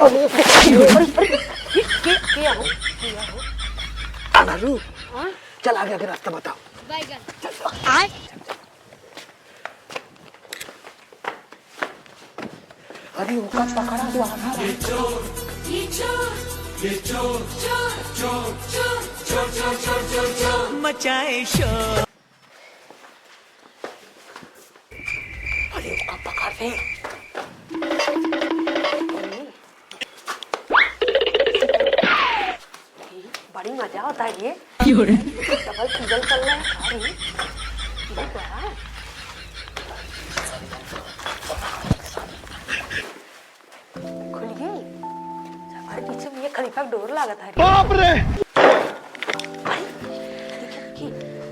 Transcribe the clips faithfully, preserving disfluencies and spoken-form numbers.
अरे, अरे, अरे, के, के हो? के हो? अनरू, हाँ? चल आगे, आगे रास्ता बताओ। बैगन। चल, चल। आय? अरे, ओका पकड़ा तो आधा। मचाए शोर। अरे, ओका पकड़ दे। बड़ी मजा होता है ये। क्यों रे? डबल सिंगल चल रहा है। अरे, ये बड़ा। खुल गई। अरे, पीछे मियाँ खलीफा का डोर लागत है। बाप रे! अरे, देखिए, देखिए।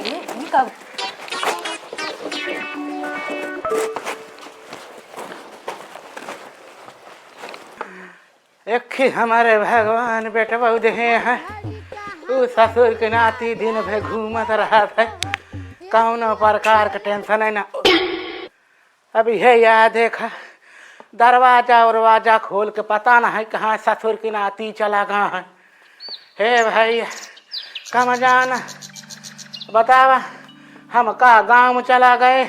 ये, ये कब? एक ही हमारे भगवान बेटवा देहे हैं, उ ससुर के नाती दिन भर घूमत रहत है, कौनो प्रकार के टेंशन है ना। अब इहे याद है खा, दरवाजा उरवाजा खोल के पता ना है कहाँ ससुर के नाती चला गया है। हे भाई, कम जाना, बतावा, हम का गाँव में चला गए?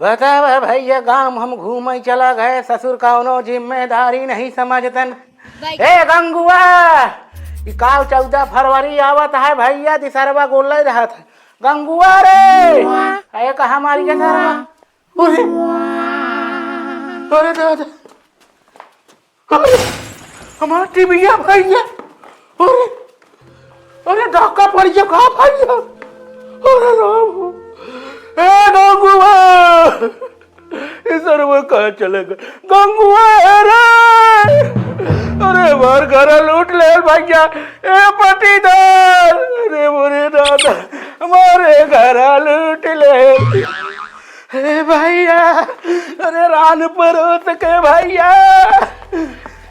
बतावा भैया, गाँव हम घूमे चला गए, ससुर कौनो जिम्मेदारी नहीं समझतन। भाई। ए गंगुआ, ई काल चौदह फरवरी आवत है भैया, दिसरवा गोले रहत है। गंगुआ रे, ए कहाँ मारी के सारा? अरे, अरे दादा, अरे, हमार टीवीया भैया, अरे, अरे, डाका पड़ गया का भैया? अरे राम हो, ए गंगुआ, ए सरवा कहाँ चले गए? गंगुआ, अरे, अरे, हमार घर लूट ले भैया, ए पटीदार, अरे मोरे दादा, हमारे घर लूट ले। अरे भैया, अरे रान परोस के भैया,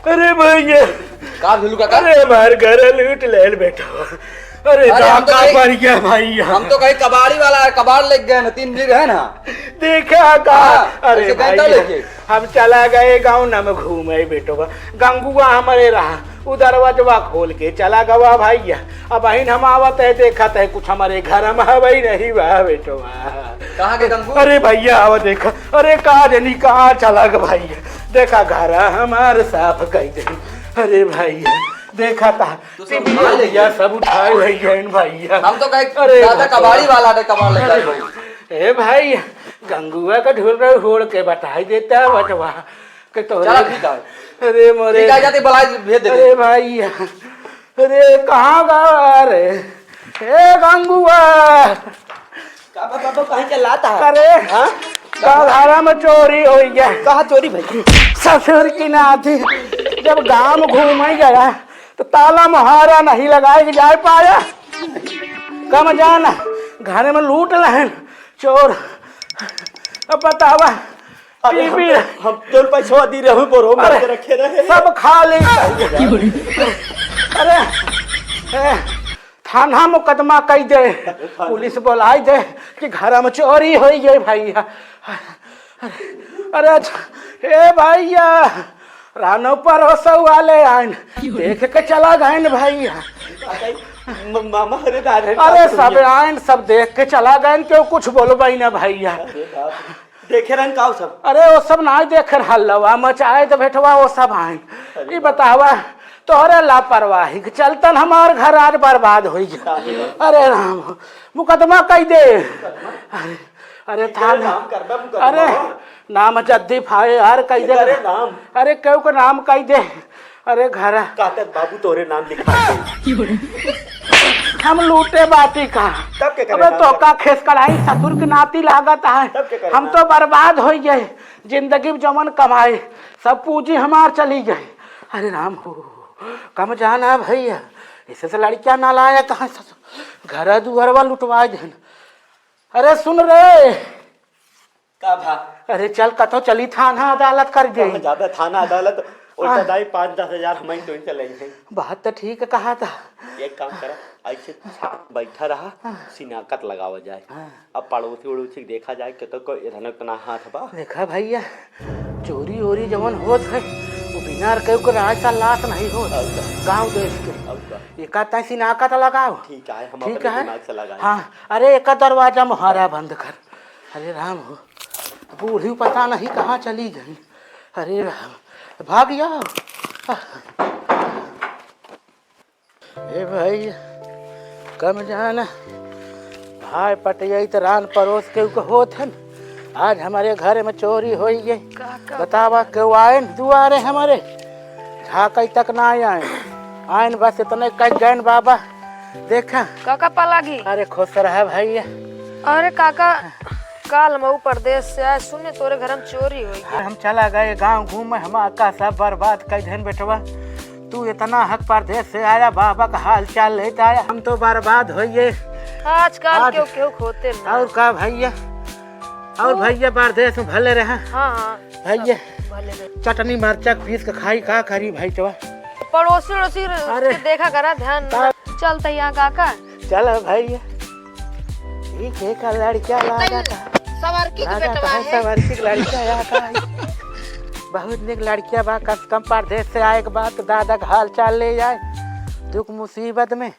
अरे भैया। का भेलू काका? अरे हमार घर लूट लेल बेटा। अरे अरे हम तो का कहीं, पड़ गया भैया। हम तो कहीं कबाड़ी वाला कबाड़ लेके गए ना, तीन दिन रहे ना। देखा का? हाँ, अरे ऐसे गए तो भैया, लेके। हम चला गए गाँव न में घूमे बेटवा, गंगुआ हमरे रहा। उ दरवाजवा खोल के चला गवा भैया। अबहिन हम आवत है, देखत है, कुछ हमरे घर में हवई नहीं बा बेटवा। कहाँ के गंगू? अरे भैया, आवा देखा। अरे का जनी कहाँ चला ग भैया? देखा घर हमार साफ कई दे। अरे भैया, देखा ता तो सब टीवी उठा ले गया, सब उठाए ले गए भैया। हम तो कहे अरे दादा भैया। कबाड़ी वाला ने कबाड़ ले जाए भाई। ए भाई, गंगुआ का ढोल रहे होड़ के बताई देता बटवा। के तोहरे चला ठीक है। अरे मोरे। ठीक है, जाते बलाई भेज दे। अरे भाई, अरे कहाँ गवा रे? ए गंगुआ। का बाबा, बाबा, कहीं के लाता है? अरे, हाँ? का घरा में चोरी होई गया? कहाँ चोरी भई? ससुर की नाती, जब गांव घूमे गया, तो ताला मोहारा नहीं लगाए के जाए पाया। कम जाना, घरे में लूट लहन, चोर। अब बतावा, अरे हम टीवी तो, हम तो पैसवा दी रहू, बोरो में अरे, के रखे रहे। सब खा ले। अरे, ए, थाना मुकदमा कई दे, अरे थाना। पुलिस बोलाई दे कि घर में चोरी होई गई भैया। अरे, अरे, अच्छा, ए भैया, रानो परोसौ वाले आइन, देख के चला गइन भैया। म-, मामा, अरे दादा, अरे बात सब सुनिए। आइन, सब देख के चला गइन, केहू कुछ बोलबई ना भैया। अरे बाप रे। देखे रहन का उ सब? अरे वो सब नाहीं देखे रहन, हल्लवा मचाए तो बेटवा वो सब आइन। अरे ई बाप। बतावा, तोहरे लापरवाही के चलतन हमार घर आज बर्बाद होई गया। अरे बाप। अरे राम, मुकदमा कई दे। मुकदमा? अरे, अरे केकरे थाना। नाम करबा मुकदमा? अरे नाम जद्दी फायर कई दे। केकरे नाम? अरे केहू के नाम कई दे। अरे घर। काटत बाबू तोरे नाम लिखा दे। हम लूटे बाटी का। तब के करे अबे नाम तो कर- का खेस कढ़ाई ससुर के नाती लागत है। तब के करे हम नाम? तो बर्बाद होई गए। जिंदगी में जवन कमाए सब पूंजी हमार चली गए। अरे राम हो, कम जाना भैया, ऐसे से लड़कियां ना लाया कहाँ ससुर, घर दुआरवा लुटवा देन। अरे सुन रे। का भा? अरे चल, कतो चली, थाना अदालत कर दे। कहाँ जाबे थाना अदालत? उल्टा आ। दाई पाँच दस हजार हमहीं तो चले हैं। बात तो ठीक कहा था। एक काम करा, ऐसे छाप बैठा रहा, हाँ। सिनाकत लगावा जाए। हाँ। अब पड़ोसी उड़ोसी के देखा जाए कि तो कोई इतना इतना हाथ बा। देखा भैया, चोरी ओरी जवन होत है, वो बिना केहू के राज का लाश नहीं होत। अब का? गाँव देश के। अब का? एका तय सिनाकत लगाओ। ठीक है, हम ठीक अपने है। दिमाग से लगाए। हाँ, अरे एका दरवाजा मोहारा बंद कर। अरे राम हो, बूढ़ी पता नहीं कहाँ चली गई। अरे राम, भाग जाओ। ए भाई, कम जाना। भाई पटियाई त रान परोस के उके होत हन। आज हमरे घर में चोरी होई गई। का, का? बतावा, केहू आयन दुआरे हमरे? झांकई तक ना आयन। आयन बस इतने कह गयन, बाबा, देखा। का, का पलागी? अरे खुश रहा भैया। अरे काका, काल मऊ परदेस से आए, सुने तोरे घर में चोरी होई गई। हम चला गए गाँव घूमे, हमार का सब बर्बाद कर देन बेटवा। तू इतना हक परदेस से आया, बाबा का हाल चाल लेत आया, हम तो बर्बाद होइए। आजकल आज केहू, केहू खोते ना। और का भैया, और हाँ। भैया परदेस में भले रहा। हाँ, हाँ, भैया, सब भले रहे। चटनी मरचा पीस के खाई, का करी भाई तो। पड़ोसी उड़ोसी अरे। के देखा करा, ध्यान का? चलते यहाँ काका। चल भैया। ई के का लड़किया लागत है? सवरकी के लागत बेटवा है, है। सवरकी के लड़किया या का है? बहुत निक लड़किया बा, कम से कम परदेस से आए के बाद दादा के हाल चाल ले जाए, दुख मुसीबत में।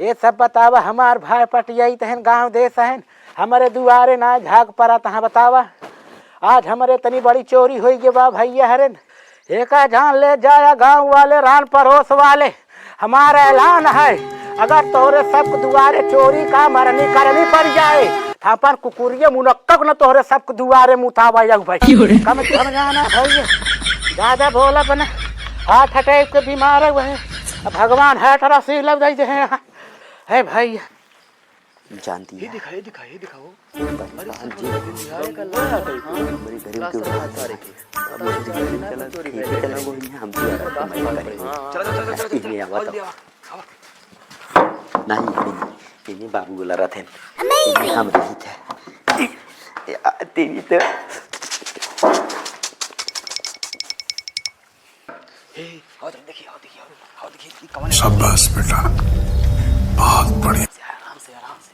ये सब बतावा, हमार भाई पटियाई तहन गाँव देस हन, हमरे दुआरे ना झाग परत हैं, बतावा। आज हमरे इतनी बड़ी चोरी होई गे बा भैया हरेन, एका जान ले जाया गाँव वाले, रान परोस वाले, हमारा ऐलान है, अगर तोहरे सबके दुआरे चोरी का मरनी करनी पड़ जाए, तो अपन कुकुरिया मुनक्का न तोहरे सबके दुआरे मुतावा जाऊ भाई। क्यों रे? कम, कम जाना भाई, ज्यादा बोला बना, हार्ट अटैक के बीमार है वह। अब भगवान है तरह से लग जाए हैं, है भाई। जानती ये है। दिखा, ये दिखा, ये दिखाओ। अरे, बड़ी गरीब के बात है। अब वो गरीब चला, ठीक चला, वो यहाँ हम भी आ रहा था, मैं करें। चलो, चलो, चलो, चलो, इन्हें आवा था। नहीं, इन्हें, इन्हें बाबू बोला रहा था। इन्हें हम रही थे। या, तेरी तो। हे, आओ तो देखिए, आओ देखिए, आओ, आओ देखिए, ये कौन है? शाबाश बेटा, बहुत बढ़िया। आराम से, आराम से।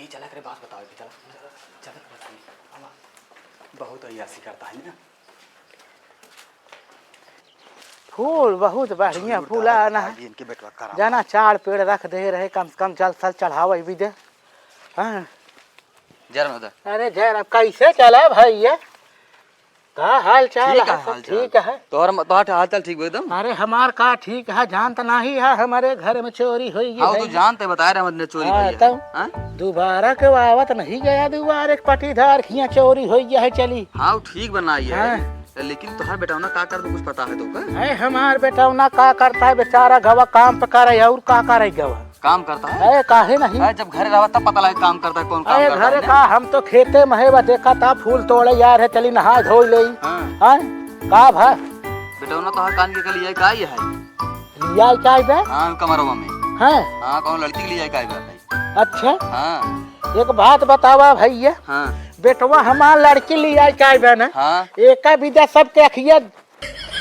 ये चला करे, बात बताओ, ये चला, चला, चला, बताइए। बहुत अय्यासी करता है ना। फूल बहुत बढ़िया फूल आना है। इनके बेटवा करामा। जाना चार पेड़ रख दे रहे, कम से कम जल थल चढ़ावे भी दे। हाँ। जय राम दादा। अरे जय राम, कैसे चला भाई ये? का हाल चाल ठीक है? है, सब हाल चाल। ठीक है। तोहर म-, तोहर हाल चाल ठीक बा एकदम? अरे हमार का ठीक है, जानत नहीं है, हमरे घर में चोरी होई हाँ, वो तो है। जानते, बता रहे हैं, हमने चोरी हाँ, भई है। तब हाँ? दोबारा के आवत नहीं गया, दोबारा एक पटीदार खिया चोरी होई गया है, चली। हाँ, वो ठीक बनाई है। हाँ। लेकिन तोहार बेटौना का करत कुछ पता है तोका? अरे हमार बेटौना का करता है बेचारा, गवा काम पे करे और का करे गवा। काम करता है? अरे काहे नहीं? अरे जब घरे रहवा तब पता लगे काम करता है, कौन काम अरे करता है घरे ना? का, हम तो खेते में है, बस देखा था फूल तोड़े यार है, चली नहाए धोई ले। हाँ। हाँ? का भा? बेटौना तोहार कान के लिए का ये है? लिया क्या है बे? हाँ, कमरवा में। हाँ। हाँ, कौन लड़की के लिए का है बे? अच्छा। हाँ। एक बात बतावा भैया। हाँ। बेटवा हमार लड़की लिया का बे ना? हाँ। एका विदा सबके अखिया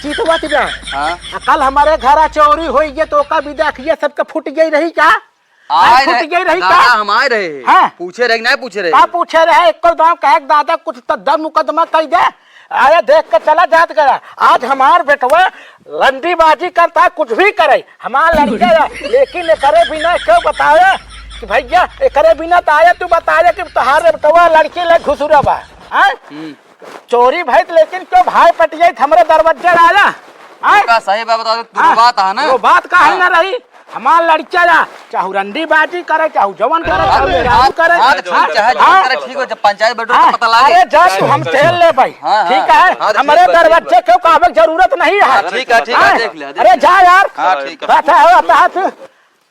चितवत बा। हाँ। आ कल हमरे घरा चोरी होई गई तो ओका विदा अखिया सबके फूट गई रही का? आए आए फूट रहे, गई रही दादा, का? हम आए रहे। हाँ। पूछे रहे कि नहीं पूछे रहे? का पूछे रहे? एको दाम कहे के दादा कुछ तो दम मुकदमा कह दे। अरे देख के चला जात करा। आज हमार बेटवा लंडीबाजी करता है, कुछ भी करे, हमार लड़का है, लेकिन एकरे बिना क्यों बतावे कि भैया एकरे बिना तो आया तू बतावे कि तोहार बेटवा लड़की ले घुसुरा बा। हाँ? हम्म। चोरी भई त, लेकिन क्यों भाई पटियाई त हमरे दरवाजे आया? आय? का सही बात बता दे, तू हाँ, बात है ना? वो बात काहे हाँ। ना रही? हमार लड़का या, चाहे रंडीबाजी करे, चाहे जवन करे, चाहे अरे, मेहरारू करे। हाँ, तो हाँ, चाहे जवन हाँ। करे, ठीक हो, जब पंचायत बैठो तो हाँ, पता लागे। अरे जा तू हम तेल ले भाई, हाँ, हाँ। ठीक है? हाँ, तो हमरे ठीक बा, ठीक दरवाजे बा। क्यों का आवे के जरूरत नहीं है। हाँ, ठीक है, ठीक है, हाँ? देख लिया, देख अरे लिया। जा यार, हाँ, ठीक है। बात है, बात है।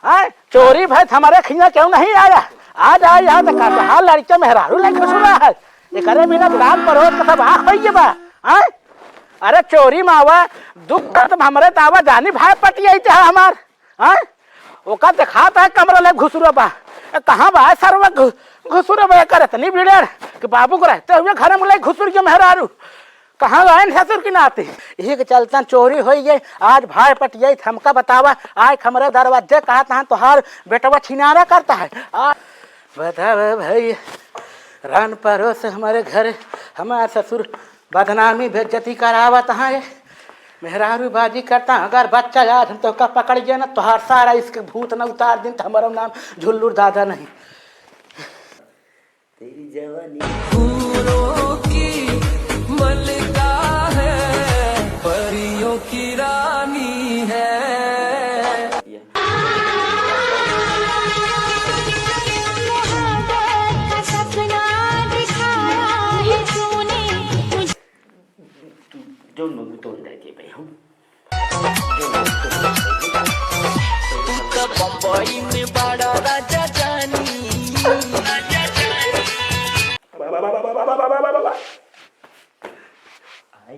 आय, चोरी भई त हमरे खिया क्यों नहीं आया? आज आया है तो कहा, हाँ, लड़का मेहरारू लेके सुना है। एकरे बिना राम परोस के सब आँख होइए बा। आय? अरे चोरी मा आवा, दुख दर्द मा हमरे त आवा, जानी भाई पटियाई चाहे हमार, हैं? ओका देखात है कमरा ले घुसुरा बा। ए, कहाँ बा सरवा घु-, घुसुरा बा? एकर इतनी बिगड़ेर कि बाबू को रहते हुए घर में ले घुसुर के मेहरारू। कहाँ गए ससुर की नाती? यही के चलतन चोरी होई गई। आज भाई पटियाई त हमका बतावा, आए हमरे दरवाजे कहा तहाँ तोहार बेटवा छिनारा करता है। आ, बतावा भाई, रान परोस हमारे घर, हमार ससुर बदनामी बेइज्जती करावत हैं, मेहरारू बाजी करता। अगर बच्चा आज हम तोहका पकड़ गया ना, तोहार सारा इसके भूत न उतार दिन, तो हमारा नाम झुल्लूर दादा नहीं। तेरी जवानी हूरों की मलिका है, परियों की रानी है। मोहब्बत का सपना दिखाया है तूने मुझे। तू जोन मंगू तोन दे देबे हम। तू तो बम्बई में बड़ा राजा जानी। I,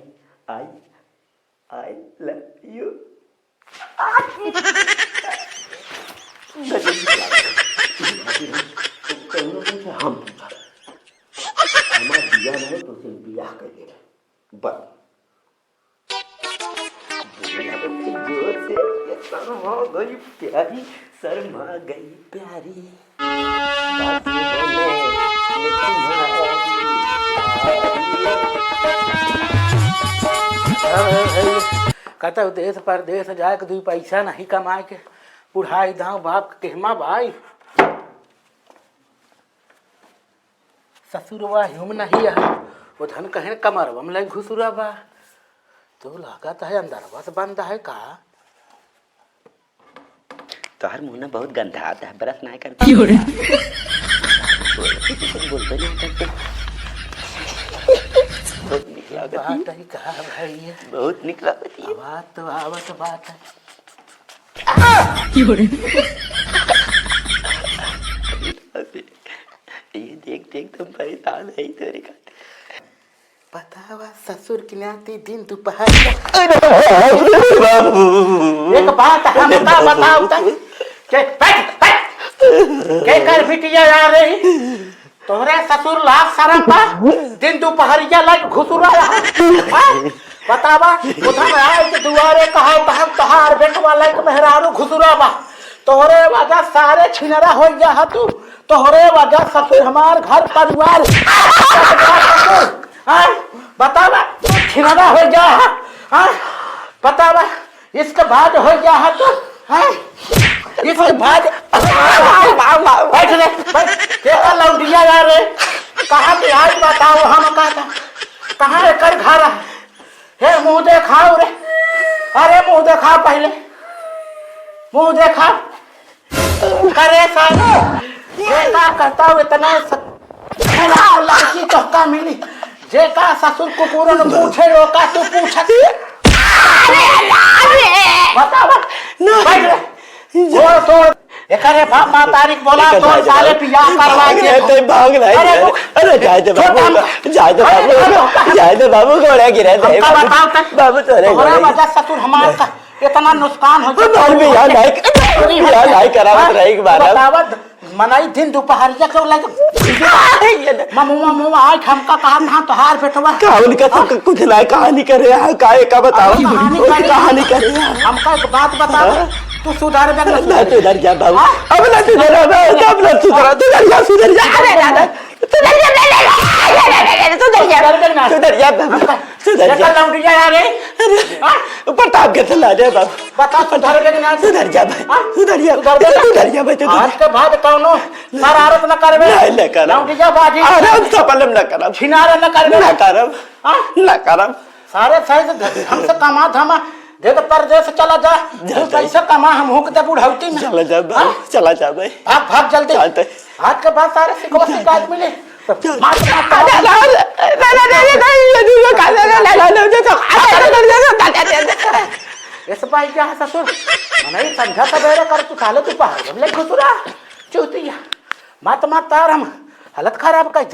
I, I love you। गजब की बात है। तुम पूछा, हम पूछा। हमार बियाह नहीं, तो सिर्फ बियाह कर ले। बस। जोर से, ये शर्मा गई प्यारी, शर्मा गई प्यारी। बाजी बने, ये तुम्हारी। कतौ देश परदेश जाए के दुई पैसा नहीं कमाए के, बुढ़ाई दाव बाप के केहमा भाई। ससुरवा हिम नहीं है, वो धन कहे कमरवा में लग घुसुरा बा। तो लागत है अंदरवा से बंद है का? तोहर मुंह ना बहुत गंधात है, brush ना करते। क्यों रे? बोलते नहीं करते। बहुत निक लागत है। बात ही कहा भाई है। बहुत निक लागत है। आवाज तो आवत बात है। क्यों रे? ये देख देख तुम परेशान है तोरे खातिर। बतावा ससुर की नाती दिन दुपहर का। अरे बाप रे बाबू। एक बात हमका बताओ त। के, बैठ, बैठ। के कर बिटिया आ रही? तोहरे ससुर लाज शरम बा? दिन दुपहरिया लाइक घुसुरा रहा। हाँ? बतावा, उधर आए के दुआरे कहा, तहन तोहार बेटवा लाइक मेहरारू घुसुरा बा। तोहरे वजह सारे छिनरा हो गया है तू। तोहरे वजह ससुर हमार घर परिवार। हाँ? बतावा, छिनरा हो गया है। हाँ? बतावा, इसके बाद हो गया है तो, हैं? इसके बाद, बैठ रे, बैठ। केकर लौंडिया यार रे? कहाँ के आज बताओ हम का था? कहाँ एकर घर है? हे मुँह देखाओ रे। अरे मुँह देखाओ पहले। मुँह देखाओ। करे साले, जेका कहता हूँ इतना स-, खराब लड़की तोहका मिली, जेका ससुर कुकुरन पूछे ओका तू पूछत। बता, बता। ना। बैठ रे। गोड़ तोड़। एकरे बाप मातारी के बोला, एकर तोर भाग साले रहा। बियाह करवा भाग के रहे, तै भाग रहे। अरे, अरे, जाए दे छोटा बाबू, जाए दे अरे, बाबू, अरे, जाए दे बाबू, गोड़ा गिरे दे हमका बाबू। बताओ तक। बाबू, तोरे तोहरा गोड़ा वजह ससुर हमार का इतना नुकसान हो गया। हमार बियाह नहीं कर-, बियाह नहीं करावत हाँ? रहे एक बार अब। बतावत, मनई दिन दुपहरिया के लगे। मामू, मामू, आज हमका कहा था तोहार बेटवा। का उनका तो कुछ ना कहानी करे, हाँ, का, का बताओ? कहानी उनकी करे। कहानी करे, हाँ। हमका एक बात बताओ, हाँ? तू सुधर बे ना ना, सुधर? सुधर जा बाबू। हाँ? अब ना सुधरा, अब ना सुधरा, सुधर जा, सुधर जा। अरे दादा। सुधर जा, सुधर जा, सुधर जा। सुधर जा बाबू, सुधर जा। लौंडिया यार रे। अरे, हाँ? प्रताप के चला दे बाबू। बता, सुधर के ना? सुधर जा भाई, हाँ? सुधर जा, सुधर जा। सुधर जा भाई, तू आज के बाद कौनो शरारत न करबे। नहीं, नहीं करब। लौंडिया बाजी। अरे, हम सफल हम ना करब। छिनारा न करबे। ना करब। हाँ? ना करब। सारे सही से हमसे कमा धमा, देख परदेस चला जा। जा, तू जा। पैसा कमा, हम होक दे बुढ़ौती में। चला जा भाई, हाँ? चला जा भाई। भाग, भाग जल्दी। चलते। आज के बाद सारे सिखवा शिकायत मिली। चल। मार, मार, मार। अरे, अरे, अरे, अरे, अरे, अरे, अरे, अरे, अरे, अरे, अरे, अरे, अरे, अरे, अरे, अरे, अरे, अरे। ऐसे भाई क्या है ससुर? नहीं, संझा सवेरे कर तू साले तू पहाड़ में ले घुसुरा। चूतिया। मत, मत तार हम हालत खराब कर दे।